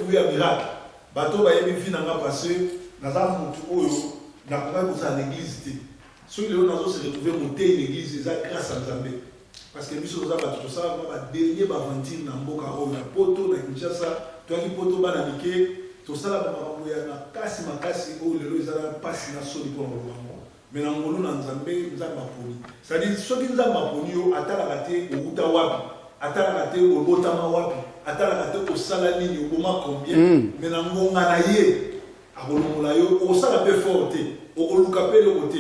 Fruit ya miracle. Bato oyo bayebi vie na nga parce naza mutu oyo nakokaki kozala na eglise te. Soki lelo nazo se retrouver moteyi na eglise eza grace ya Nzambe. Parce que biso toza batu tosala vraiment ba dernier ba aventure na mboka oyo na poto na Kinshasa toyaki poto bana mike tosala ba makambo ya makasi makasi oyo lelo eza na pasi na soni pona koloba yango. Mais na ngolu na Nzambe, Nzambe aponi. C'est à dire soki Nzambe aponi yo, atalaka te owuta wapi, atalaka te obotama wapi, atalaka te osala nini, oboma combien, mais na ngonga na ye akolongola yo. Okosala pe effort te, okoluka pe eloko te.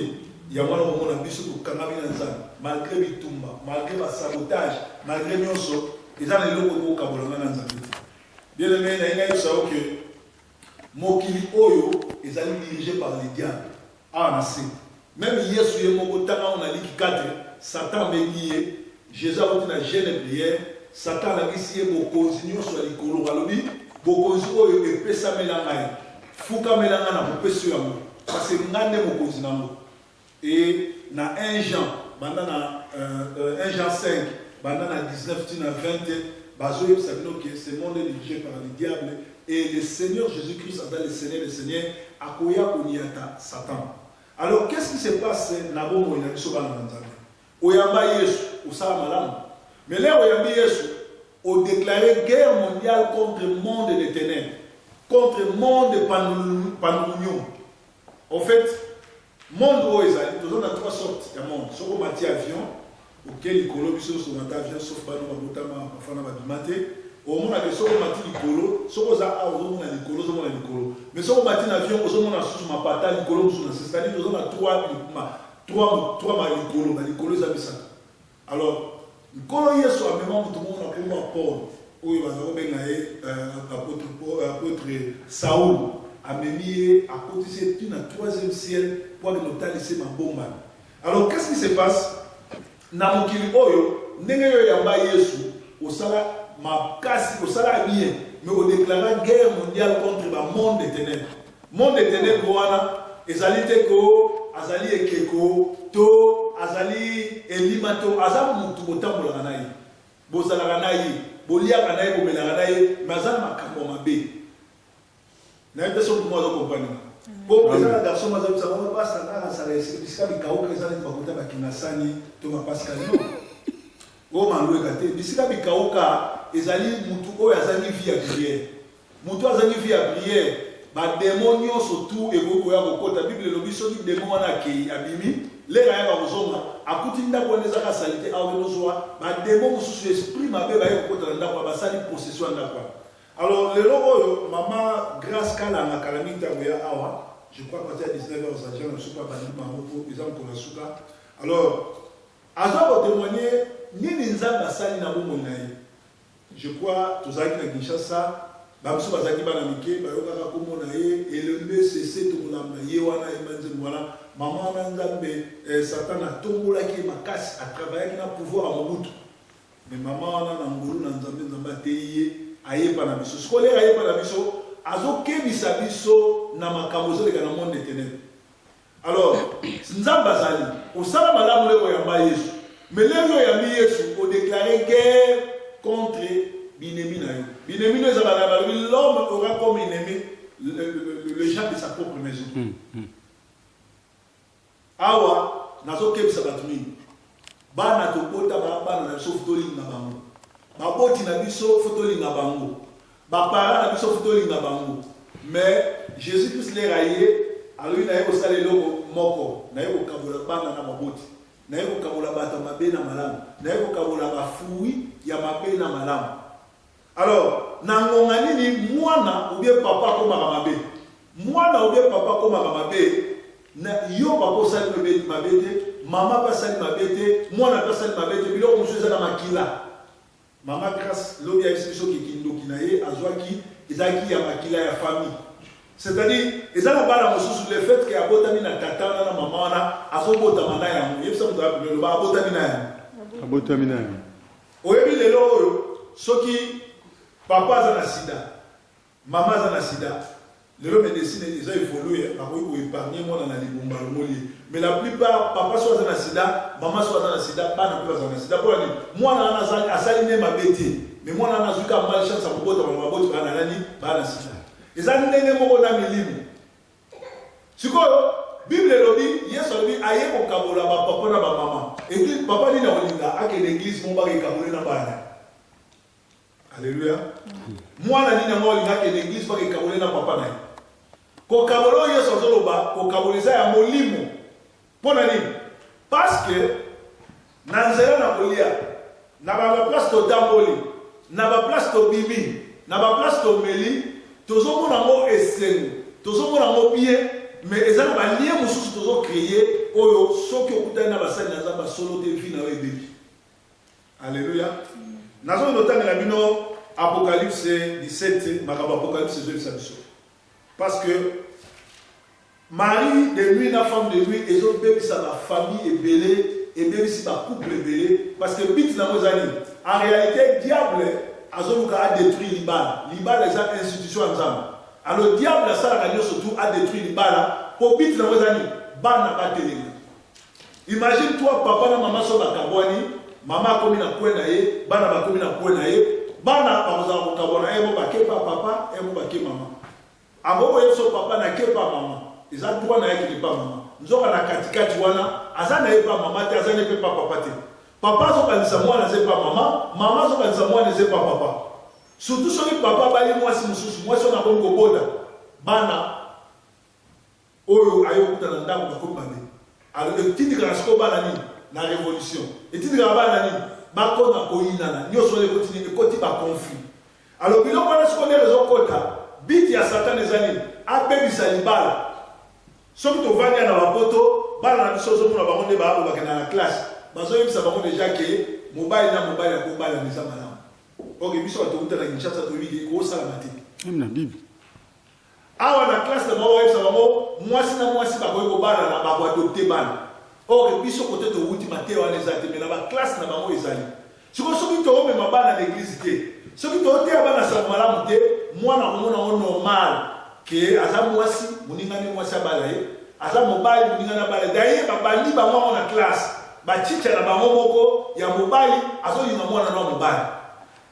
Yango wana okomona biso tokangami na Nzambe malgre bitumba, malgre ba sabotage, malgre nionso, eza na eloko ekoki kokabola nga na Nzambe te. Bien aime, nalingi nayebisa yo que mokili oyo ezali dirige par le diable. Awa na se meme yesu ye moko tanga yango na liki 4 satan abengi ye Jesus akoti na jeune et prière satan alakisi ye bokonzi nionso ya likolo alobi bokonzi oyo epesamela ngai fukamela ngai na kopesi yo yango parce que ngai nde mokonzi na yango et na 1 Jean banda na 1 Jean 5 banda na 19 ti na 20 bazoyebisa bino que ce monde est dirigé par le diable et le Seigneur Jesus Christ aza le Seigneur des seigneurs akoya koniata Satan. Alors qu'est-ce qui se passe na bomoi na biso bana na Nzambe? Oyamba Yesu, osala malamu. Mais lero oyambi Yesu, o déclarer guerre mondiale contre monde des ténèbres, contre monde pandemonium. En fait, Monde oyo ezali toza na trois sortes ya monde soki omati avion oke likolo biso nionso tomata avion sauf bana oyo babotama bafanda babima te okomona ke soki omati likolo soki oza awa ozomona likolo ozomona likolo mais soki omati na avion ozomona lisusu mapata likolo mosusu na se c'est à dire toza na trois trois trois ma likolo ba likolo eza misato. Alors, Nkolo Yesu amema moto moko na nkombo ya Paul, oyo baza kobenga ye apotre, apotre Saul. Amemi ye, akotisi ye ti na troisième ciel mpo akende kotalisa ye mabombami. Alors, qu'est-ce qui se passe? Na mokili oyo, ndenge yo oyamba Yesu, osala makasi, osala bien, mais o declara guerre mondiale contre ba monde des tenèbres. Monde des tenèbres wana ezali te ko azali ekeko to azali elima to aza mutu botambolaka na ye, bozalaka na ye, boliaka na ye, bomelaka na ye mais aza na makambo ya mabe. Nayebi te soki mutu moko azo comprendre nga. Po eza na garçon moko azo yebisa nga pasta nga nazalaka esika bikawuka eza neti bakota ba kingasani to ba pascal non. Oyo malueka te bisika bikawuka ezali mutu oyo azangi vie ya prière. Mutu azangi vie ya prière ba demon nionso tout ekoki koya kokota bible elobi soki demon wana akeyi abimi lere ayaka kozonga akuti ndaku wana eza kaka salite akokende kozua ba demon mususu esprit mabe baye kokota na ndaku wana basali possession ya ndaku wana alors lelo oyo mama grace kalanga kala mingi te akoya awa je crois partir ya 19 heures agent na biso pe abandi bango po eza mokolo ya suka alors aza ko temoigner nini nzambe asali na bomoi na ye. Je crois tozalaki na Kinshasa, ba misusu bazalaki bana mike, bayokaka kombo na ye, Elembe Sese Tokolamba, ye wana ayemba nzembo wana, maman wana Nzambe eh, Satan atombolaki ye makasi, a travaillaki na pouvoir ya Mobutu, mais maman wana na ngolu na Nzambe, Nzambe ateyi ye, aye epa na biso, sikoyo lere aye epa na biso, azokebisa biso na makambo ezoleka na monde des tenèbres. Alors nzambe azali osala malamu lero oyamba yesu mais lero yo oyambi yesu o declare guerre contre binemi na yo binemi no ezala na balobi l'homme aura comme ennemi le gens de sa propre maison. Awa nazokebisa bato mingi bana tobota ba bana na biso tolinga bango baboti na biso fo tolinga bango Ba parents na biso faut tolinga bango mais Jesus Christ lere aye alobi naye kosala eloko moko naye kokabola bana na baboti naye kokabola bato ya mabe na malamu naye kokabola ba fruits ya mabe na malamu alors na ngonga nini mwana ou bien papa akomaka mabe mwana ou bien papa akomaka mabe na yo papa osali mabe te mama pe asali mabe te mwana pe asali mabe te biloko mosusu eza na makila. Maman Grace lobi ayebisi biso ke kindoki na ye azuaki ezalaki ya makila ya famille c'est à dire eza na bana mosusu le fait ke abotami na tata wana na maman wana azobotama na yango yebisa moto aza pembeni loba abotami na yango. Abotami na yango. Oyebi lelo oyo soki papa aza na sida Mama aza na sida lelo medecine eza evolue bakoki ko epargne mwana na libumu balongoli ye mais la plupart papa soki aza na sida mama soki aza na sida bana pe bazala na sida pona nini mwana wana asali ne mabe te. Mais mwana wana azwi kaka malchance ya kobotama na baboti baa na nani? Baa na sida. Eza ndenge moko na milimo. Sikoyo Bible elobi, Yesu alobi aye kokabola ba papa na ba mama. Eglise, papa nini akolinga akende eglise moko bakekabole na bana? Alleluia. Mwana nini yango alinga akende eglise bakekabole na papa na ye? Kokabola oyo Yesu azoloba, kokabola eza ya molimo. Mpo na nini? Parce que na nzela na kolia, na ba ba place totamboli, na ba place tobimi, na ba place tomeli, tozomona yango esengo, tozomona yango bien, mais eza na ba lien mosusu tozo creer oyo soki okutani na basali na Nzambe ya solo te, vie na yo ebebi. Alleluia. Nazongi kotangela bino Apocalypse 17, makambo Apocalypse ezoyebisa biso. Parce que mari de nuit na femme de nuit ezobebisa ba famille ebele, ebebisi ba couple ebele, parce que but nango eza nini? En réalité diable azoluka a détruire libala. Libala eza institution ya Nzambe. Alors diable asalaka nyonso tout a détruire libala po but nango eza nini? Bana batelema. Imagine toi papa na mama so bakabwani, mama akomi na coin na ye, bana bakomi na coin na ye, bana bakozala kokabwana, eh mo bake pa papa, eh mo bake mama. Akoki koyebisa yo papa na ke pa mama, eza droit na ye akende pa mama. Nzoka na katikati wana aza na ye pa mama te, aza na ye pe pa papa te. Papa azokanisa mwana aza epa mama, mama azokanisa mwana eza epa papa. Surtout soki papa abali mwasi mosusu, mwasi wana akomi kobota bana oyo aye kokuta na ndako bakomi mabe. Alors etindikaka sikoyo bana nini? Na revolution. Etindikaka bana nini? Bakoma koyinana. Nyonso wana ekoti nini? Ekoti ba conflit. Alors biloko wana sikoyo ndenge ezokota, but ya Satan eza nini? Abebisa libala. Soki tovandi na bapoto, bana na biso ozomona bango nde baabo bakenda na classe, bazoyebisa bango deja ke mobali na mobali akobalana eza malamu. Ok, biso bato touta na Kinshasa toyebi ke ekosalama te. Meme na Bible. Awa na classe na bango bayebisa bango mwasi na mwasi bakoki kobalana, bako adopter bana. Or biso kote towuti mateya wana eza te, mais na ba classe na bango ezali. Sikoyo soki toomema bana na eglise te, soki tooteya bana sango malamu te, mwana akomona yango normal ke aza mwasi, moninga ne mwasi abala ye, aza mobali, moninga ne abala ye. D'ailleurs babandi bango yango na classe, ba chicha na bango moko ya mobali azolinga mwana no ya mobali.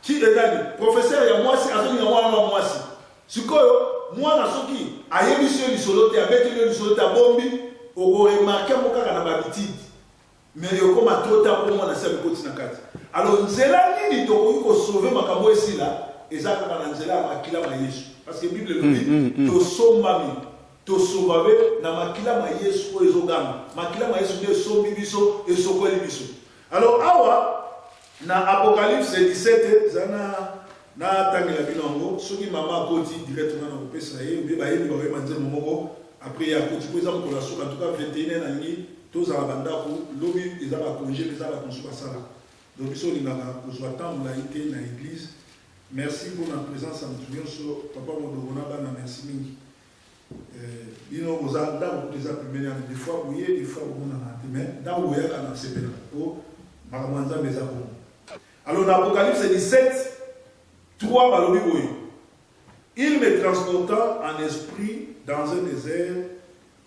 Chi ezali professeur ya mwasi azolinga mwana no ya mwasi. Sikoyo mwana soki ayebisi yo lisolo te, abeteli yo lisolo te, abombi, oko remarquer yango kaka na ba habitude. Mais ekoma trop tard po mwana asi amikoti na kati. Alors nzela nini tokoki ko sauver makambo oyo esila? Eza kaka na nzela ya makila ma Yesu. Parce que Bible elobi tosombami, to sauvame na makila ma Yesu oyo ezoganga. Makila ma Yesu nde esombi biso, esokoli biso. Alors awa na Apocalypse 17 eza na natangela bino yango, soki mama akoti directement na kopesa ye, oubien bayembi bakoyemba nzembo moko après ye akoti, po eza mokolo ya suka. En tout cas 21 nalingi tozala bandako, lobi eza ba congé, mais eza bato mosusu basala, donc biso olingaka kozwa temps molai te na église. Merci mpona présence ya moto nyonso, papa Modogo na bana, merci mingi. Bino boza ndako kutu eza pembeni wana, des fois boye, des fois bomonana te, mais ndako boyaka na sepelaka po makambo ya Nzambe eza bongo. Alors na Apocalypse 17 3 balobi boye: il me transporta en esprit dans un désert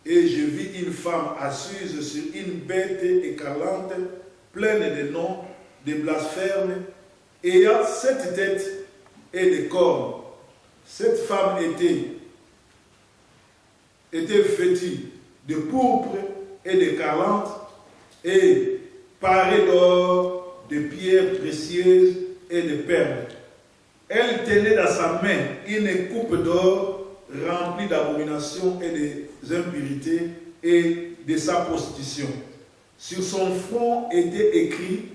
et je vis une femme assise sur une bête écarlate pleine de noms de blasphèmes, ayant sept têtes et des cornes. Cette femme était vêtue de pourpre et d'écarlate et parée d'or, de pierres précieuses et de perles. Elle tenait dans sa main une coupe d'or remplie d'abominations et des impurités et de sa prostitution. Sur son front était écrit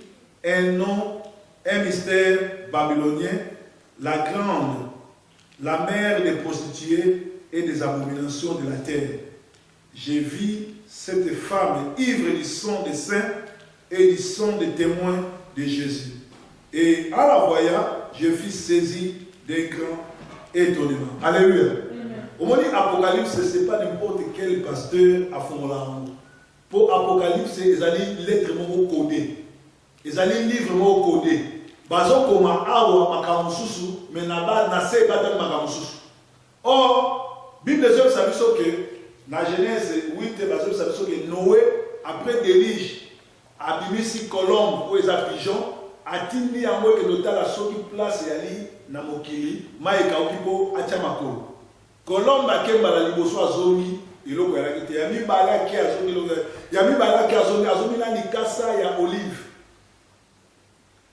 un nom, un mystère babylonien, la grande, la mère des prostituées et des abominations de la terre. J'ai vu cette femme ivre du sang des saints et du sang des témoins de Jésus. Et à la voyant, je fus saisi d'un grand étonnement. Alléluia. Omoni Apocalypse, c'est pas n'importe quel pasteur afongola yango. Po Apocalypse ezali lettre moko code. Ezali livre moko code. Bazokoma awa makambo mosusu, mais na ba na se ebatami makambo mosusu. Or, Bible ezoyebisa biso que na Genèse 8 bazoyebisa biso que Noé après déluge abimisi colombe oyo eza pigeon, Atindi yango ekende otala soki place eyali na mokili mayi ekauki po atia makolo. Colomb ake mbala liboso azongi eloko eyalaki te, ya mibale ake azongi eloko ya mibale ake azongi, azongi na likasa ya olive.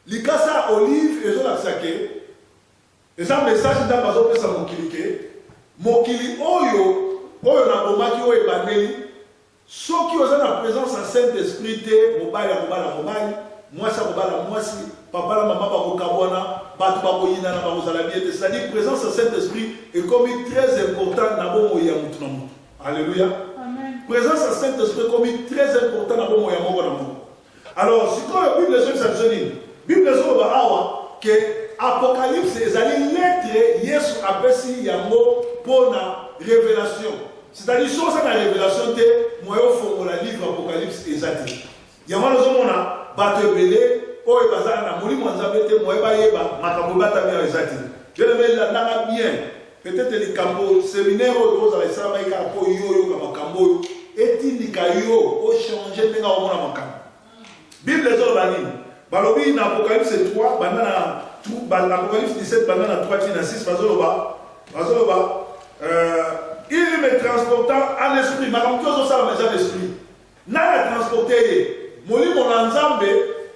Likasa ya olive ezolakisa ke eza message Nzambe azopesa mokili ke mokili oyo oyo nabomaki oyo ebandeli Soki oza na presence ya saint esprit te mobali akobala mobali, mwasi akobala mwasi, papa na mama bakokabuana, batu bakoyinana bakozala bien te c'est à dire presence ya saint esprit ekomi très important na bomoi ya mutu na mutu. Alleluia. Amen. Presence ya saint esprit ekomi très important na bomoi ya moko na moko. Alors sikoyo Bible ezobisa biso nini? Bible ezoloba awa ke Apocalypse ezali lettre Yesu apesi yango mpo na revelation. C'est-à-dire soki oza na revelation te, moyen ofongola livre Apocalypse eza te. Yango wana ozomona bato ebele oyo baza na molimo ya Nzambe te, moyen bayeba makambo ebatami awa eza te. Bien aimé, landanga bien. Peut-être likambo seminaire oyo tokozala esalamaki kaka mpo yo oyoka makambo oyo etindika yo o changer ndenge okomona makambo. Bible ezoloba nini? Balobi na Apocalypse 3 banda na Apocalypse 17 banda na 3 tii na 6 bazoloba bazoloba euh, il me transportant en esprit makambo ti ozosalama eza na esprit Nani a transporte ye? Molimo na Nzambe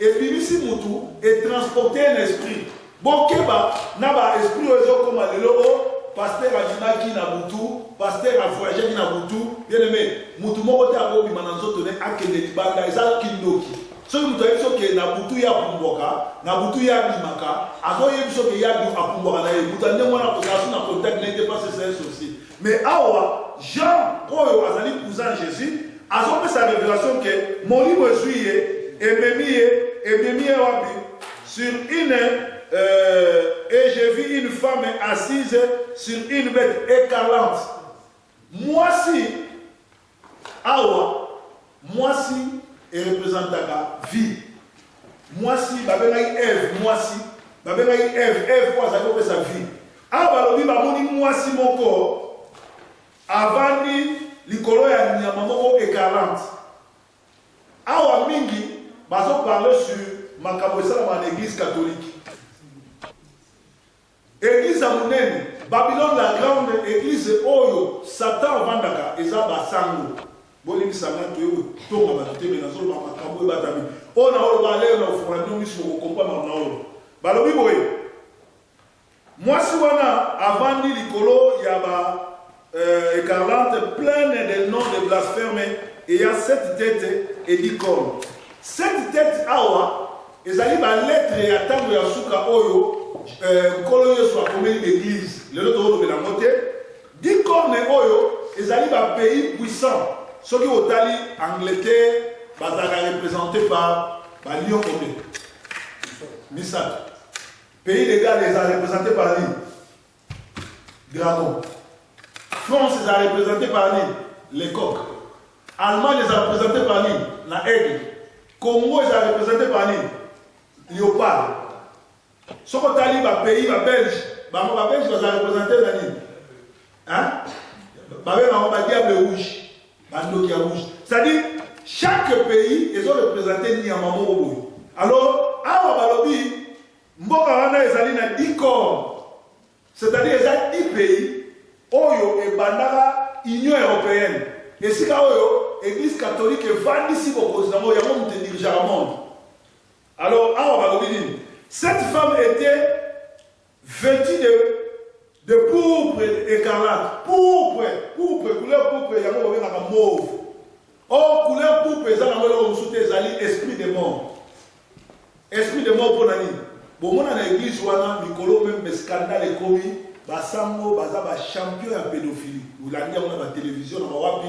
ebimisi mutu e transporte ye na esprit. Bokeba na ba esprit oyo ezo koma lelo oh pasteur abimaki na butu, pasteur a voyageaki na butu. Bien aime, mutu moko te akobima na nzoto ne akende libanda, eza kindoki. Soki mutu ayebi biso ke na butu ye apumbwaka, na butu ye abimaka, azo yebi biso ke ye apumbwaka na ye. Mutu ya ndenge wana akozala su na contact na ye te parce que c'est un sorcier. Mais awa Jean oyo azali cousin ya Jesus azopesa revelation que molimo ezui ye ememi ye ememi ye wapi sur une euh, et j'ai vu une femme assise sur une bête écarlate mwasi awa mwasi erepresentaka vie mwasi babengaki Eve mwasi babengaki Eve Eve oyo azali kopesa vie Awa balobi bamoni mwasi moko avandi likolo ya nyama moko ecarlante. Awa mingi bazo parler sur makambo esalama na eglise catholique. Eglise ya monene, Babylone la grande, eglise oyo Satan avandaka eza ba sango. Bolimbisa nga toye kotonga bato te mais nazoloba makambo oyo ebatami. Oyo naoloba lelo na kofungola bino miso boko comprendre makambo naoloba. Balobi boye. Mwasi wana avandi likolo ya ba ecarlate pleine de noms de blaspherme ayant sept tetes et dix cornes. Sept tetes awa ezali ba lettres ya tango ya suka oyo Nkolo Yesu akomeli ba eglises. Lelo tokolobela yango te. Dix cornes oyo ezali ba pays puissants. Soki otali Angleterre bazalaka represente par ba lions combien? Misato. Pays de Galles eza represente par nini? Dragon. France eza represente par nini? Le coq. Allemagne eza represente par nini? Na aigle. Congo eza represente par nini? Léopard. Soki otali ba pays ba belge, bango ba belge baza represente na nini? Hein? Babenga bango ba diable rouge, ba ndoki ya rouge. C'est-à-dire chaque pays ezo representer nyama moko boye. Alors awa balobi mboka wana ezali na 10 corps. C'est-à-dire eza 10 pays oyo ebandaka Union européenne. Esika oyo Église catholique evandisi bokonzi nango yango moto edirigeaka monde. Alors awa balobi nini? Cette femme était Vêtu de de pourpre écarlate, pourpre, pourpre, couleur pourpre yango babengaka mauve. Or couleur pourpre eza nango eloko mosusu te, ezali esprit de mort. Esprit de mort mpo na nini? Bomona na eglise wana mikolo meme scandale ekomi, basango baza ba champion ya pedophilie. Olandi yango na ba television na bawapi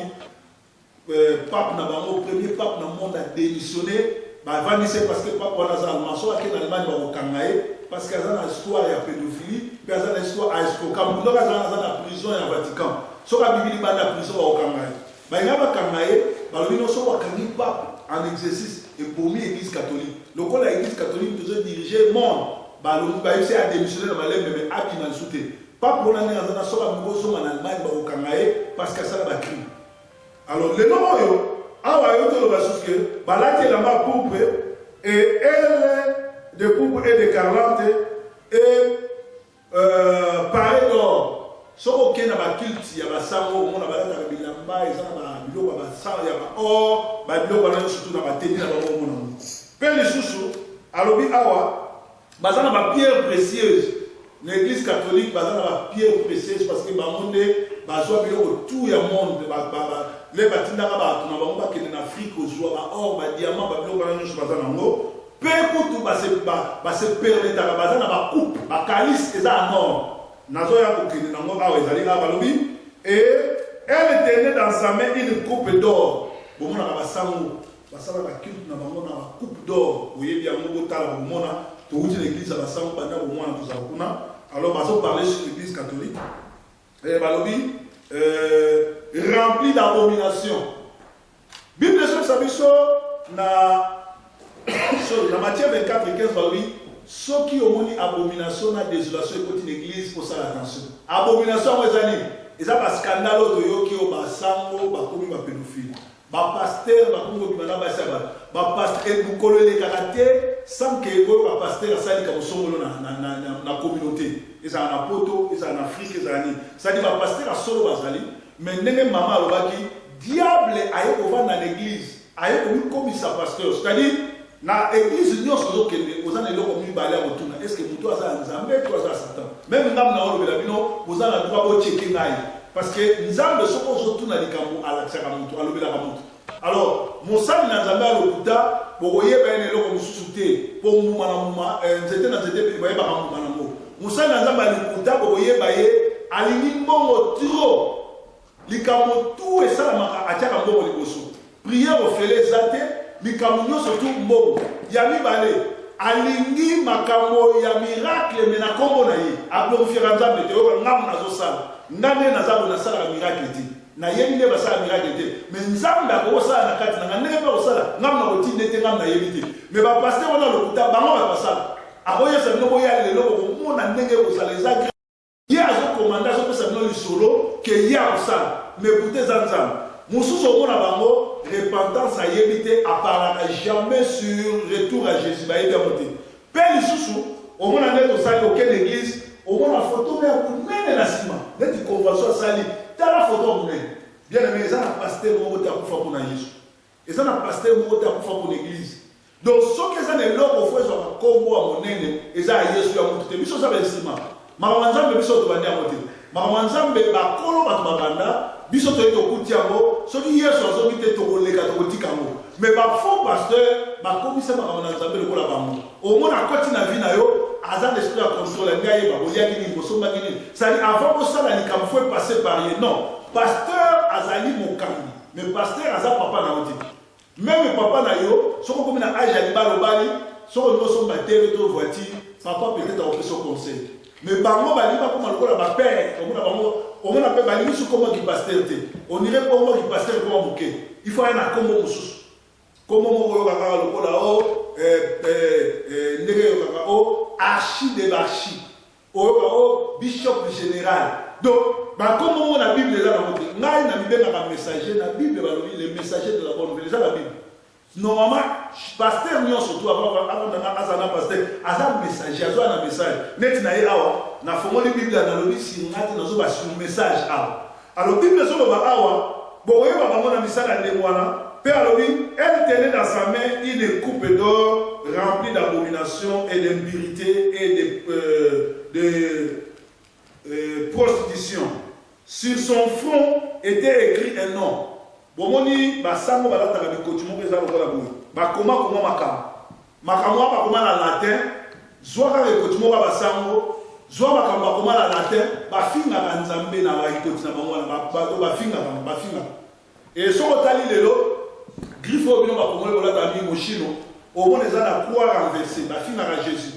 Pape na bango premier pape na monde a demissionne bavandisi ye parce que pape wana aza allemand soki ake na Allemagne bakokanga ye parce que aza na histoire ya pedophilie mpe aza na histoire a escroka mutu ndoko aza aza na prison ya Vatican soki abimi libanda ya prison bakokanga ye balinga bakanga ye balobi no soki bakangi pape en exercice ebomi église catholique lokola église catholique tozo diriger monde balongi bayebisi ye ademissionne na malembe mais abima lisusu te pape wana ndenge aza na soki abimi kozonga na Allemagne bakokanga ye parce que asala ba crime. Alors lelo oyo awa ayoki toloba susu ke balati elamba pourpre et elle de pourpre et d'écarlate et parée d'or. Soki okei na baculte ya basango, omona balataka bilamba eza na biloko ya basala ya baor, babiloko wana nyonso tu na bateni na bango, omona ngo. Mpe lisusu alobi awa baza na bapierre précieuse. Na Église catholique baza na bapierre précieuse parce que bango nde bazwa biloko tout ya monde. Le batindaka bato na bango bakende na Afrique kozwa baor, badiamant, babiloko wana nyonso baza nango. Mpe kutu base permettaka, baza na bacoupe, bacalice eza en or. Nazoya kokende nango awa, ezali awa. Balobi: et elle tenait dans sa main une coupe d'or. Bomonaka basango basalaka culte na bango na bacoupe d'or, boyebi yango. Botala, bomona, towuti na église ya basango banda bomwana, tozala kuna. Alors bazoparle sur l'Église catholique et balobi rempli d'abomination. Bible ezopesa biso na, sorry, na Matthieu 24:15, balobi soki omoni abomination na désolation ekoti na église, kosala attention. Abomination yango eza nini? Eza bascandale oyo toyoki, oyo basango bakomi bapédophile, bapasteur bakomi kobima na basi ya bato, bapasteur mokolo elekaka te sans que oyo bapasteur asalika mosongolo na communauté, ezala na Poto, ezala na Afrique, ezala nini. C'est-à-dire bapasteur ya solo bazali, mais ndenge mama alobaki, diable aye kovanda na église, aye komikomisa pasteur. C'est-à-dire na église nyonso ozokende, oza na eloko mibale ya kotuna: est ce que moto aza ya Nzambe to aza ya Satan? Même ngambo na olobela bino, boza na droit bochecker ngai, parce que Nzambe, soki ozotuna likambo, alakisaka moto, alobelaka moto. Alors mosali na Nzambe alokuta, bokoyeba ye na eloko mosusu te, mpo mbuma na mbuma, nzete na nzete bayebaka mbuma nango. Mosali na Nzambe alokuta, bokoyeba ye alingi mbongo trop. Likambo tu esalamaka, atiaka mbongo liboso. Prière ofele eza te, likambo nyonso tu mbongo. Ya mibale, alingi makambo ya miracle, mais na nkombo na ye, aglorifiaka Nzambe te. Oyoka ngambo nazosala, nga nde naza boye, nasalaka miracle te, nayebi nde basala miracle te, mais Nzambe akokosala na kati na nga ndenge mpe kosala ngambo na kotinda te, ngambo nayebi te. Mais bapasteur wana lokuta, bango bato basala, akoyesa bino boya lelo, bokomona ndenge ekozala. Eza ye azokomanda, azopesa bino lisolo ke ye akosala, mais pourtant eza Nzambe mosusu. Omona bango repentance ayebi te, aparlaka jamais sur retour à Jésus, bayebi yango te. Mpe lisusu omona nde tosali, okende église, omona foto ya monene na nsima, neti convention asali, tala foto ya monene. Bien aimé, eza na pasteur moko te akufa mpona Yesu, eza na pasteur moko te akufa mpona église. Donc soki eza na eloko fo ezwaka nkombo ya monene, eza ya Yesu, ya motu te. Biso oza bansima makambo ya Nzambe, biso tobandi yango te. Makambo ya Nzambe, bakolo bato babanda, biso toyei tokuti yango. Soki Yesu azongi te, tokoleka, tokotika yango. Mais bafaux pasteur bakomisa makambo na Nzambe lokola bango. Omona akoti na vie na yo, aza na esprit ya contrôle, alingi ayeba boliaki nini, bosombaki nini. C'est-à-dire avant bosala likambo, faut passer par ye. Non, pasteur azali mokambi, mais pasteur aza papa na yo te. Même papa na yo, soki okomi na age ya libala, obali, soki olingi osomba tele to voiture, papa peut-être akopesa conseil. Mais bango balingi bakoma lokola bapère. Omona bango, omona mpe balingi soki komaki pasteur te, onire mpo omaki pasteur ekoma moke, il faut aya na kombo mosusu, kombo moko oyoka kaka lokola o ndenge oyokaka o archi de barchi, oyoka o bishop général. Donc bakombo moko na Bible eza nango te. Ngai na mibengaka messager. Na Bible balobi le messager de la bonne nouvelle, eza na Bible. Normalement pasteur nyonso tu avandanga aza na pasteur, aza messager, azwa na message neti na ye. Awa nafongoli Bible, nalobi singa te, nazoba sur message awa. Alors Bible ezoloba awa, bokoyeba bango na misala ya ndenge wana. Mpe alobi: elle tenait dans sa main une coupe d'or remplie d'abomination et d'impurité et de prostitution. Sur son front était écrit un nom. Bomoni basango balataka bikoti moko eza lokola boye, bakoma koma makambo, makambo wana bakoma na latin. Zwa kaka ekoti moko ya basango, zwa makambo bakoma na latin, bafingaka Nzambe na baekoti na bango wana, bafingaka, bafingaka. E soki otali lelo griffe oyo bino bakongoli bolata mingi, Moschino, omona eza na croix renversée, bafingaka Jésus.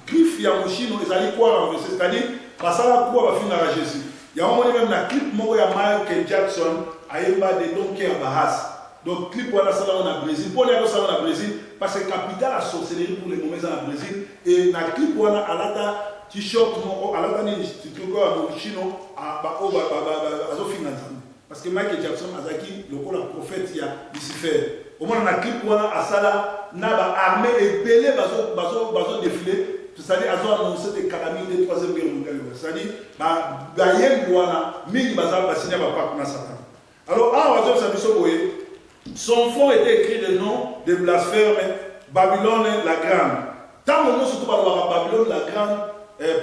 Griffe ya Moschino ezali croix renversée, c'est-à-dire basala croix, bafingaka Jésus. Yango moni même na clip moko ya Michael Jackson ayemba de Don't Care About Us. Donc clip wana asalango na Brésil. Mpo nini akosala na Brésil? Parce que capitale ya sorcellerie pour le moment eza na Brésil. E na clip wana alata t-shirt moko, alata nini, truc ya Moschino oyo azofinga Nzambe. Parce que Michael Jackson azalaki lokola prophète ya Lucifer. Omona na clip wana asala na ba armées ebele bazo bazo bazo defiler, c'est-à-dire azo annoncer des calamités troisième guerre mondiale. C'est-à-dire ba bayembi wana mingi baza ba signer ba pacte na Satan. Alors awa bazobisa biso boye, son front était écrit le nom de blasphème Babylone la grande. Tango nyonso to balobaka Babylone la grande,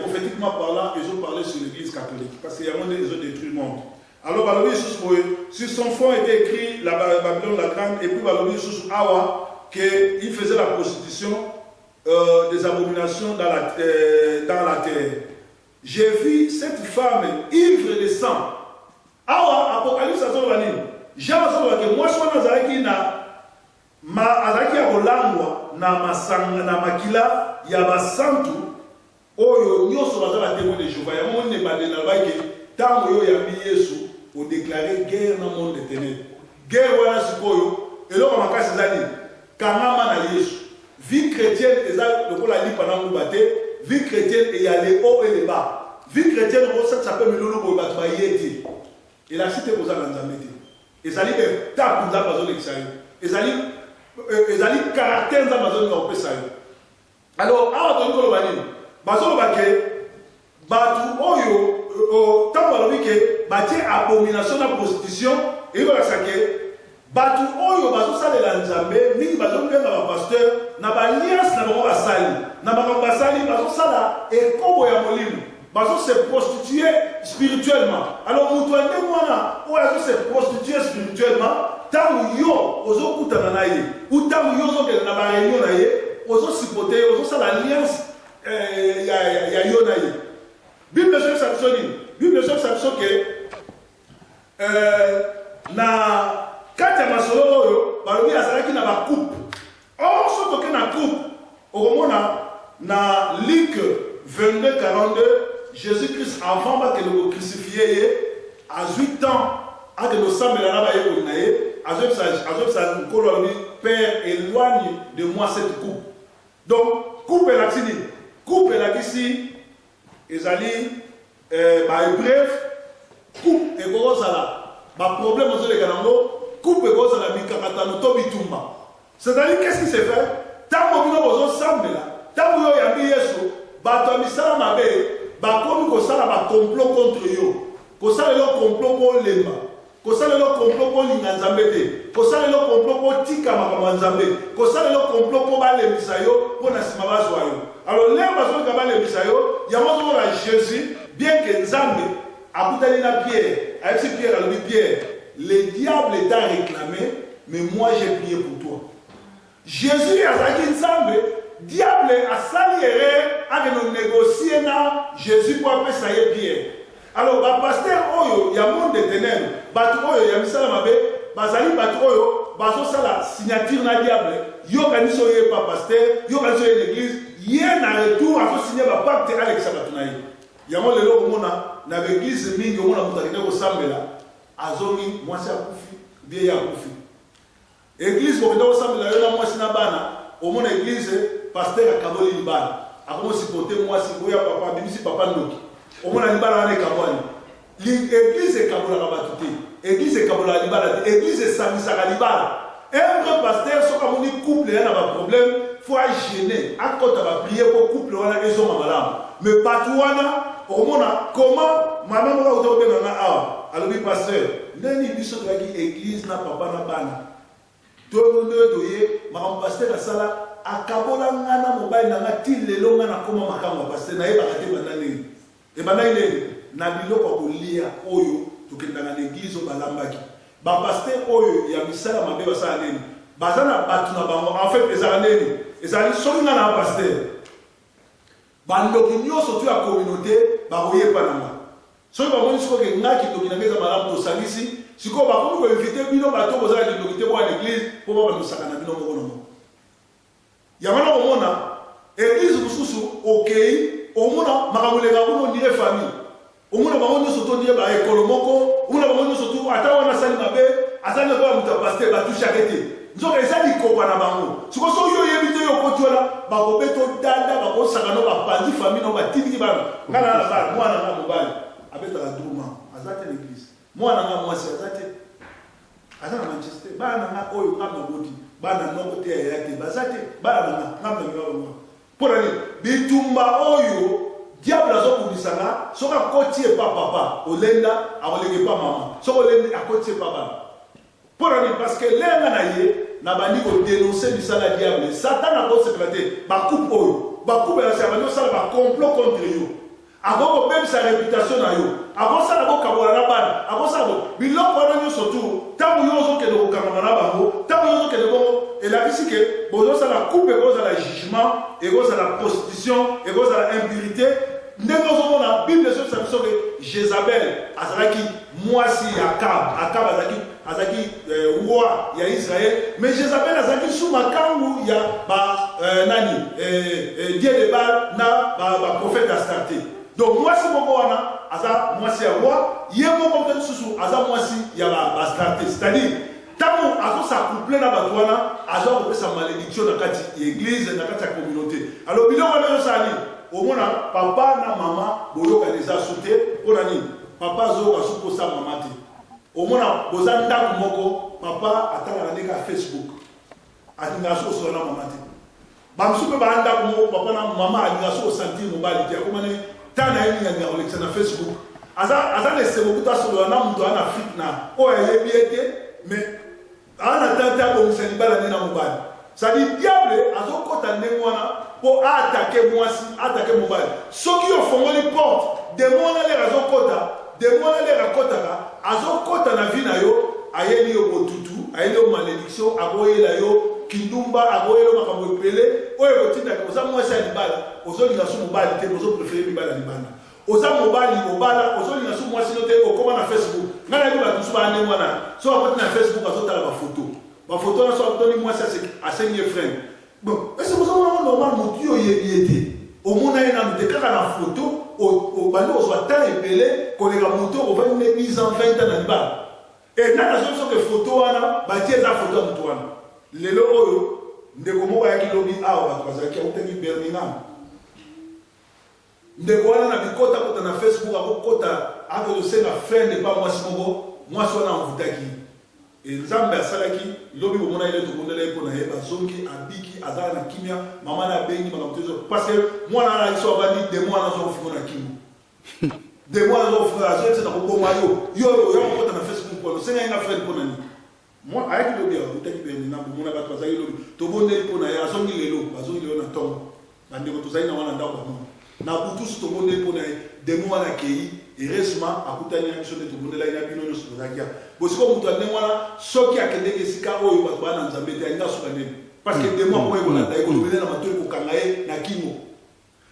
prophétiquement parlant, ezo parler sur l'église catholique parce que yango nde ezo détruire monde. Alors balobi lisusu boye, sur son front était écrit la Babylone la grande, et puis balobi lisusu awa que il faisait la prostitution des abominations dans la terre. J'ai vu cette femme ivre de sang. Awa Apocalypse azoloba nini? Jean azoloba ke mwasi wana azalaki na ma azalaki ya kolangwa na masanga na makila ya basantu oyo nyonso baza ba témoin de Jéhovah. Yango moni ebandeli nalobaki ke ntango yo oyambi Yesu, odéclarer guerre na monde de ténèbres. Guerre wana sikoyo, eloko makasi eza nini? Kangama na Yesu. Vie chrétienne eza lokola lipa na nguba te. Vie chrétienne eya le haut et le bas. Vie chrétienne okosalisa mpe milulu boye, bato baye te, elakisi te koza na Nzambe te. Ezali étape Nzambe azolekisa yo, ezali caractère Nzambe azolinga kopesa yo. Alors awa tolingi koloba nini? Bazoloba ke bato oyo, ntango balobi ke batie abomination na prostitution, eyi kolakisa ke bato oyo bazosalela Nzambe mingi, bazobenga bapasteur, na baalliance na bango basali na makambo basali, bazosala ekobo ya molimo, bazose prostituer spirituellement. Alors moto ya ndenge wana oyo azose prostituer spirituellement, ntango yo ozokutana na ye ou ntango yo ozokende na baréunion na ye, ozosupporter ye, ozosala alliance ya yo na ye. Bible ezobisa biso nini? Bible ezobisa biso ke na kati ya masolo oyo balobi azalaki na bacoupe. Or soki toke na coupe, okomona na Luc 22 42, Jésus Christ, avant bakende kocrucifier ye, azwi temps akende kosambela na bayekoli na ye. Azobisa Nkolo, alobi: "Père, éloigne de moi cette coupe." Donc coupe elakisi nini? Coupe elakisi ezali baépreuve. Coupe ekoki kozala baproblème ozoleka nango. Coupe ekoki kozala mikakatano to bitumba. C'est-à-dire, qu'est-ce qui se fait? Ntango bino bozosambela, ntango yo oyambi Yesu, bato ya misala mabe bakomi kosala bacomplot contre yo, kosala yo complot mpo olemba, kosala yo complot mpo olinga Nzambe te, kosala yo complot mpo otika makambo ya Nzambe, kosala yo complot mpo balembisa yo, mpo na nsima bazwa yo. Alors l'heure bazolika balembisa yo, yango ozomona Jésus, bien que Nzambe, akutani na Pierre, ayebisi Pierre, alobi: "Pierre, le diable t'a réclamé, mais moi j'ai prié pour toi." Jésus azalaki Nzambe, diable asali erreur, akende négocier na Jésus mpo apesa ye Pierre. Alors bapasteur oyo ya monde de ténèbres, bato oyo ya misala mabe, bazali bato oyo bazosala signature na diable. Yokanisi oyo ye pa pasteur, yokanisi oyo ye l'église, ye na retour azosigne bapacte, alekisa bato na ye. Yango lelo okomona na baeglise mingi, omona moto akende kosambela, azongi, mwasi akufi, bie ye akufi. Église kokende kosambela yo na mwasi na bana, omona église, pasteur akaboli libala, akomosupporter mwasi oyo ya papa, abimisi papa ndoki, omona libala wana ekabwani. Église ekabolaka bato te, église ekabolaka libala te, église esangisaka libala. Un vrai pasteur, soki amoni couple ya na baproblème, faut agêner, akɔta baprière mpo couple wana ezonga malamu. Mais bato wana, okomona comment mama moko akuta kobenganga awa, alobi: "Pasteur, ndeni biso toyaki église na papa na bana, toyo nde toye makambo pasteur asala, akabola nga na mobali na nga. Ti lelo nga nakóma makambo ya pasteur nayebaka te. Ebanda ndenge ebandaki ndenge na biloko ya kolia oyo tokendaka na église oyo balambaki." Bapasteur oyo ya misala mabe basala nini? Baza na bato na bango. En fait, ezala nini? Ezali soki nga na pasteur, bandoki nyonso to ya communauté bakoyepa na nga. Soki bamoni sikoyo nga kindoki na nga eza malamu, tosangisi sikoyo, bakomi koinviter bino bato boza na kindoki te, boya na église mpo babandosaka na bino moko na moko. Yango na komona église mosusu, okei, omona makambo eleka kuna, on dirait famille. Omona bango nyonso to ndie baekolo moko, omona bango nyonso tu. Ata wana asali mabe, azali lokola moto ya pasteur, batushake te. Nzoka eza likopa na bango. Sikoyo soki yo oyebi te, yo okoti wana, bakobeta odada, bakosaka no, bapanzi famille no, batindiki bana. Nga na bana, mwana nga mobali abetaka druma, aza te na église. Mwana na nga mwasi aza te. Aza na Manchester. Bana na nga oyo nga naboti, bana noko te ya yaya te, baza te. Bana na nga, nga namema bango. Mpo na nini? Bitumba oyo diable azobundisa nga, soki akoti epa papa, olenda, akoleka epa mama. Soki olendi, akoti epa bana. Mpo na nini? Parce que lere nga na ye, nabandi ko denoncer misala ya diable. Satan akosepela te ba coupe oyo. Ba coupe ya abandi kosala ba complot contre yo. Akoki kobebisa reputation na yo. Akosala bokabola na bana. Akosala bo. Biloko wana nyonso tu, ntango yo ozokende kokangama na bango, ntango yo ozokende bongo, elakisi ke bozosala coupe, ekozala jugement, ekozala prostitution, ekozala impurité. Ndenge ozomona Bible ezobisa biso ke Jezabel azalaki mwasi ya Akab. Akab azalaki azalaki roi ya Israël, mais Jezabel azalaki sous makangu ya ba nani dieu de Baal na ba prophète Astarte. Donc mwasi moko wana aza mwasi ya roi, ye moko mpe lisusu aza mwasi ya ba Astarte. C'est-à-dire ntango azosacouple na bato wana, azwa kopesa malédiction na kati ya église, na kati ya communauté. Alors biloko wana ezosala nini? Omona papa na mama boyokani eza su te. Mpo na nini? Papa azoyoka su mposa mama te. Omona boza ndako moko, papa atalaka ndenge ya Facebook, alingaka so kosola na mama te. Bamosusu mpe baa ndako moko, papa na mama, alingaka so kosentir mobali te, akoma ne ta na ye mingi alingaka kolekisa na Facebook. Aza na esengo kuta asolola na moto aza na Afrique na oyo ayebi ye te, mais aza na temps te abongisa libala nde na mobali. C'est-à-dire diable azokɔta ndenge wana mpo aattaquer mwasi, aattaquer mobali. Soki yo ofongoli porte, démon wana lere azokɔta, démon wana lere akɔtaka, azokɔta na vie na yo, ayeli yo botutu, ayeli yo malédiction, akoyela yo kindumba, akoyela yo makambo ebele oyo ekotindaka. Oza mwasi ya libala, ozolinga su mobali te, ozopréférer mibali ya libanda. Oza mobali obala, ozolinga su mwasi no te, okóma na Facebook. Ngai nayebi bato mosusu baya ndenge wana. So akoti na Facebook, azotala bafoto, bafoto wana. So akotoni mwasi, asengi ye friend. Bon, ese bozomona ngo normal? Motu yo oyebi ye te, omona ye nanu te, kaka na foto obandi kozwa temps ebele koleka moto ovandi ne 10 ans, 20 ans na libala. E nani azobi soki foto wana batie eza foto ya motu wana? Lelo oyo ndeko moko ayaki lobi awa, bato bazalaki, autaki Birmingham. Ndeko wana na bikotakota na Facebook, akokota, akozosenga friend epa mwasi moko. Mwasi wana amvutaki e Nzambe asalaki lobi bomona ye, tobondela ye mpo na ye, bazongi, abiki, azala na kimia. Mama na abengi makambo te, parce que mwana wana alaki so abandi, démon wana azwa kofingo na kingo, démon wana azwa kofingo, azoyebisa na koboma yo, yo oya kokota na Facebook wana, osengai nga friend mpo na nini? Mwa ayaki lobi awa, utaki Birmingham. Bomona bato bazalaki lobi, tobondeli mpo na ye, azongi lelo, bazongi lelo na ntongo. Bandeko tozali na wana ndako, bamona na butu su, tobondeli mpo na ye, démon wana akei. Heureusement akutani na biso nde tobondelaki na bino nyonso tozalaki awa. Bosiko moto ya ndenge wana, soki akendeki esika oyo bato baa na Nzambe te, alingi asuka ndeni? Parce que démon akoma ekolanda ye, kolobele na matoi, kokanga ye na kingo.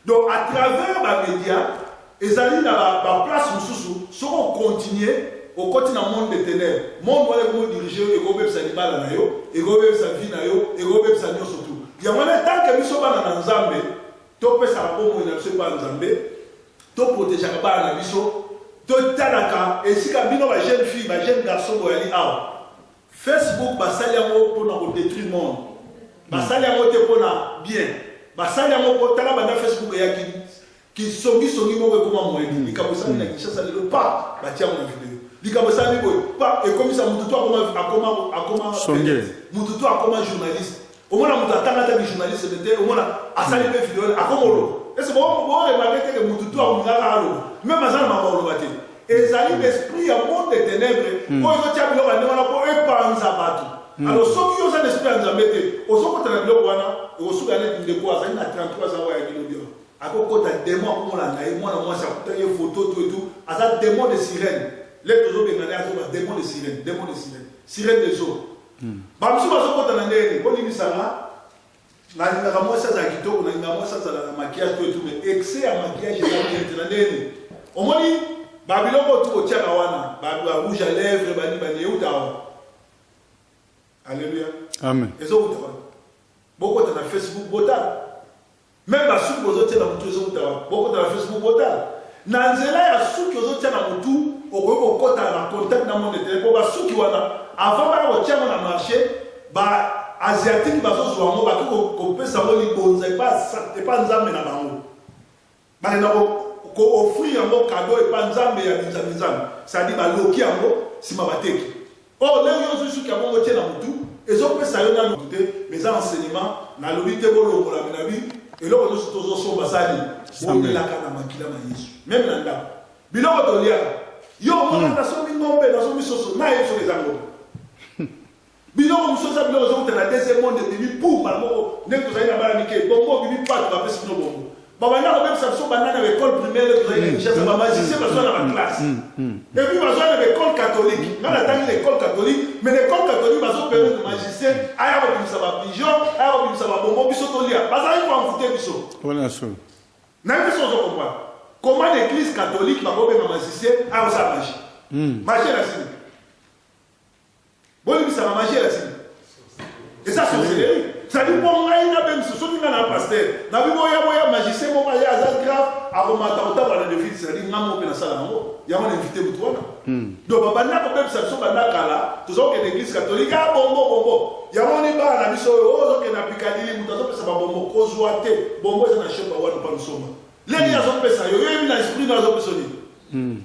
Donc à travers bamédia, ezali na baplace mosusu, soki ocontinue, okoti na monde de ténèbres. Monde wana ekomodirige yo, ekobebisa libala na yo, ekobebisa vie na yo, ekobebisa nyonso tu. Yango wana, tant que biso bana na Nzambe, topesaka bomoi na biso epa Nzambe, toprotégeaka bana na biso, totalaka esika. Bino bajeune fille, bajeune garçon boyali awa, Facebook basali yango mpona kodétruire monde, basali yango te mpona bien. Basali yango mpo tala, banda Facebook eyaki, kisongisongi moko ekoma moyeni. Likambo esali na Kinshasa lelo, pa batia yango na video. Likambo esali boye, pa ekomisa motu to akoma Songe. Motu to akoma journaliste. Omona moto atanga ata journaliste te, omona asali mpe video, akoma oloba. Ese boremarquer te ke motu to alingaka aloba, même aza na makambo oloba te? Ezali l'esprit ya monde de ténèbres oyo ezotia biloko ya ndenge wana mpo epanza bato. Alors soki yo oza na esprit ya Nzambe te, ozokota na biloko wana, ekosuka neti ndeko azali na 33 ans oyo ayaki lobi awa. Akokota, démon akomolanda ye. Mwana mwasi akutaki ye photo tout et tout, aza démon de sirène. Le tozobenga nde azoba démon de sirène, démon de sirène, sirène des eaux. Bamosusu bazokota na ndenge nini? Bolimbisanga, nalingaka mwasi azala kitoko, nalingaka mwasi azala na maquillage to etu, mais excès ya maquillage eza bien te. Na ndenge nini? Omoni babiloko oyo tu kotiaka wana, ba rouge à lèvre, bani bani, euta awa. Alleluya. Amen. Ezowuta wana. Bokota na Facebook, botala. Même basuki bozotia na motu ezowuta wana. Bokota na Facebook, botala. Na nzela ya suki ozotia na motu, okoki kokota na contact na monde te, mpo basuki wana, avant baya kotia yango na marché, ba asiatique bazozwa yango, baki kopesa yango libonza epa Nzambe na bango. Bakenda. ko-offrir yango cadeau epa nzambe ya binzambi-nzambi, c'est-à-dire baloki yango, nsima bateki. Or ndenge yo ozwi suki ya bongo otie na mutu, ezopesa yo nanu te, mais eza enseignement. Nalobi te bolongola, mais nabi eloko nyonso tozosomba sani bondelaka na makila ma Yesu. Même na ndako, biloko toliaka, yo omona nasombi ngombe, nasombi soso, nayebi soki eza ngombe. Biloko mosusu eza biloko ezokuta na deuxième monde, ebimi pour mbala moko. Ndenge tozali na bana mike, bongo obimi patu, bapesi bino bongo. Babanda kobebisa biso banda na baécole primaire. Tozali na Kinshasa, bamagicien bazwa na baclasse et puis bazwa na baécole catholique. Nga natangi na école catholique, mais na école catholique bazopermettre magicien aya kobimisa bapigeon, aya kobimisa babongo, biso tolia. Bazalaki koenvoûter biso. Wana solo. Nayebi biso ozo comprendre comment l'église catholique bakobenga magicien aya kosala magie. Magie elakisi, bolimbisaka, magie elakisi eza sorcellerie. C'est-à-dire mpo ngai nabengisa, soki ngai na pasteur nabi boya boya, magicien moko aye, aza grave, akomata kotambola na défi. C'est-à-dire ngai moko mpe nasala yango, yango na invité motu wana. Donc babanda kobebisa biso banda kala. Tozokende église catholique, a bongo bongo yango ni bana na biso oyo ozokende na Pikadili, moto azopesa babongo, kozwa te. Bongo eza na shopa wana mpa lusomba leli azopesa yo, yoyebi na esprit no azopesa nini.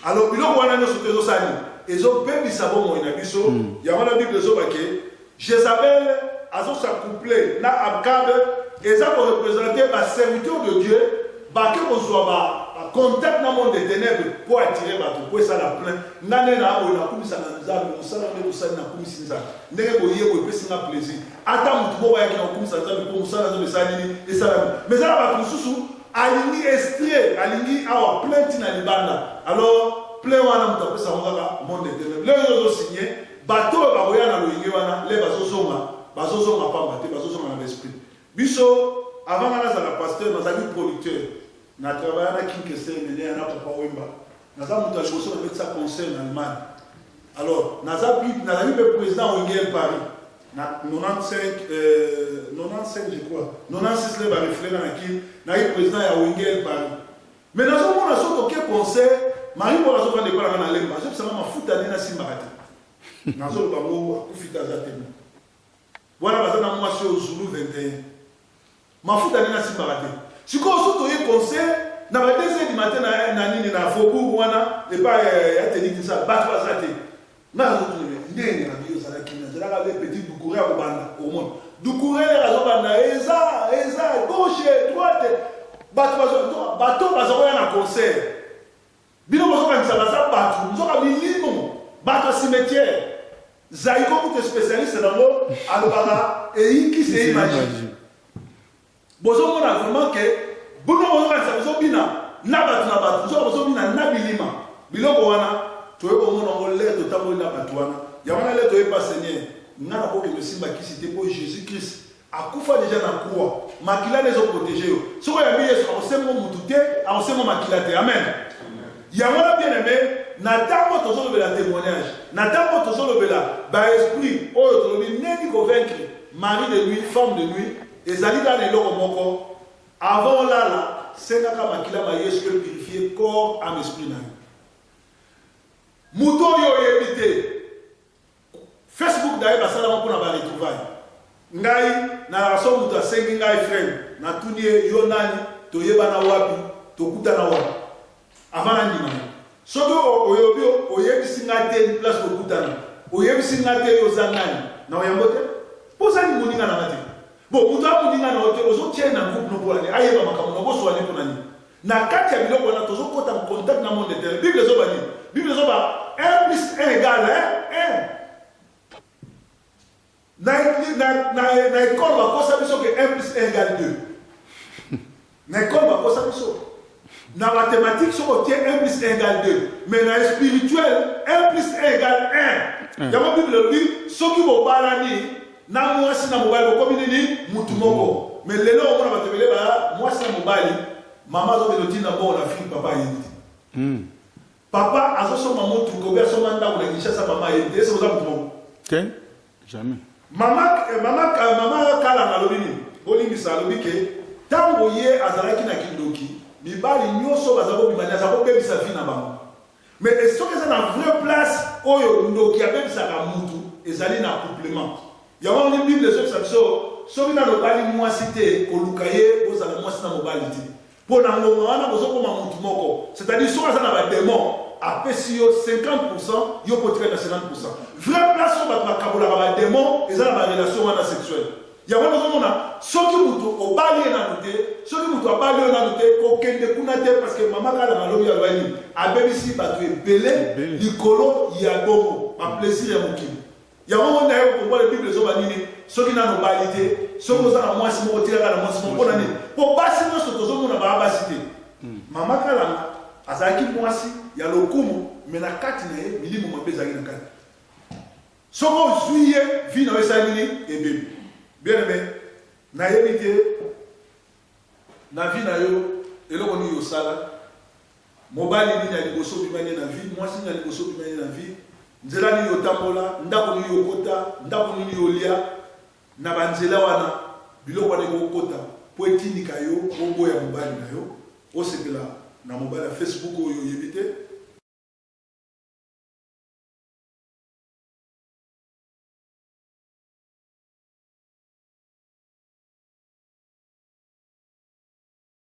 Alors biloko wana nyonso te ezosala nini? Ezobebisa bomoi na biso. Yango na Bible ezobake Jézabel azos'accoupler na Akab, eza koreprésenter baserviteur de Dieu bake kozwa bacontact na monde de ténèbre mpo attirer bato, mpo esala plein. Nga nde na boye nakumisaka Nzambe, mosala nde tosali, nakumisi Nzambe ndenge boye boye, epesi nga plaisir. Ata motu moko ayaki na kokumisa Nzambe mpo mosala Nzambe esala nini? Esalami. Mais eza na bato mosusu alingi estrie, alingi awa plein ntina libanda. Alors plein wana moto apesa yango kaka monde de ténèbre. Lelo oyo ozosigner, bato oyo bakoya na loyenge wana, le bazozonga, bazozonga pamba te, bazozonga na baesprit. Biso avant nga nazala pasteur, nazalaki producteur, na travailla na King Kester Emeneya na Papa Wemba. Naza moto ya liboso nabetisa concert na Allemagne. Alors nazali mpe président Wenge Paris na 95, 95 je crois, 96, le barefle nga na Kini, nayi président ya Wenge Paris. Mais nazomona soki toke concert, Marie Paul azofanda epai nanga na Lemba, azobisanga mafuta nde nasimbaka te. Nazoloba ngo, akufi te, aza te wana, baza na mwasi oyo Zulu 21, mafuta nde nasimbaka te. Sikoyo so toye concert na ba 2 heures du matin na nini, na faubourg wana epai ya Teni Kinsa, bato baza te. Nga nazotuna ndenge na biyo ozalaki, nazalaka be petit Dukure ya kobanda. Omona Dukure lere azobanda, eza gauche, droite, bato bato baza koya na concert. Bino bozokanisa baza bato, nzoka milimo, bato ya cimetière. Zaiko kutu spécialiste nango, alobaka eyikisi eyi magie. Bozomona vraiment ke bino bozokanisa bozobina na bato na bato, nzoka bozobina na bilima. Biloko wana toye komona yango le totamboli na bato wana. Yango wana le toyepa Seigneur, nga nakokende osimba kisi te, mpo Jésus Christ akufa déjà na croix, makila nde ezoprotéger yo. Soki oyambi Yesu, akosengo mutu te, akosengo makila te. Amen. Yango wana, bien aimé, na ntango tozolobela témoignage, na ntango tozolobela baesprit oyo, tolobi ndeni kovaincre mari de nuit, femme de nuit, ezali kaka na eloko moko: avant olala, sengaka makila ma Yesu epurifier corps, âme, esprit na yo. Moto oyo oyebi te, Facebook daye basalama mpona baretrouvaille. Ngai nalaka, so moto asengi ngai friend, natuni ye: yo nani? Toyebana wapi? Tokutana wapi? Avant nandima yo. Soki oyobi, oyebisi ngai te place tokutana, oyebisi ngai te yo oza nani, na oyambo te, mpo ozali moninga na nga te. Bon, moto aza moninga na yo te, ozotia ye na groupe no mpona nini? Ayeba makambo na boswani mpona nini? Na kati ya biloko wana tozokɔta contact na monde terre. Bible ezoba nini? Bible ezoba 1 plus 1 égale 1. Na école bakosa biso ke 1 plus 1 égale 2. Na école bakosa biso na mathématique, soki otie 1 plus 1 égale 2, mais na spirituel 1 plus 1 égale 1. Yango Bible elobi soki bobalani na mwasi na mobali, bokomi nini? Mutu moko. Mais lelo omona bato ebele baya mwasi na mobali, mama azokende otinda mbongo na fille, papa ayebi te. Papa azosomba motuka obi asomba ndako na Kinshasa, mama ayebi te. Ese boza mutu moko? Te, jamais. Mama Kalanga alobi nini? Bolimbisa, alobi ke ntango ye azalaki na kindoki, mibali nyonso baza kobima, aza kobebisa vie na bango. Mais soki eza na vraie place oyo ndoki abebisaka mutu, ezali na accouplement. Yango wani Bible ezobisa biso, soki nano obali mwasi te, koluka ye bozala mwasi na mobali te. Mpo na ngonga wana bozokoma mutu moko, c'est-à-dire soki aza na ba demon apesi yo 50%, yo mpo otikali na 50%. Vraie place oyo bato bakabolaka ba demon eza na ba relation wana sexuelle. Yango wana ozomona soki mutu obali ye nanu te, soki mutu abali yo nanu te, kokende kuna te, parce que mama Kalanga alobi, alobaki nini? Abebisi bato ebele likolo ya bongo ba plaisir ya mokili. Yango ngo naye okombola Bible ezoba nini soki nanu obali te, soki oza na mwasi moko tika kaka na mwasi moko. Mpona nini? Mpo basi nyonso tozomona baa basi te. Mama Kalanga azalaki mwasi ya lokumu, me na kati na ye milimo mabe ezalaki na kati. Soki ozwi ye, vie na yo esali nini? Ebebi. Bien aimé, nayebi te na vie na yo eloko nini osala. Mobali nini ya liboso obimani ye na vie, mwasi nini ya liboso obimani ye na vie, nzela nini otambola, ndako nini okota, ndako nini olia, na banzela wana biloko wana ekokota mpo etindika yo oboya mobali na yo, osepela na mobali ya Facebook oyo oyebi te.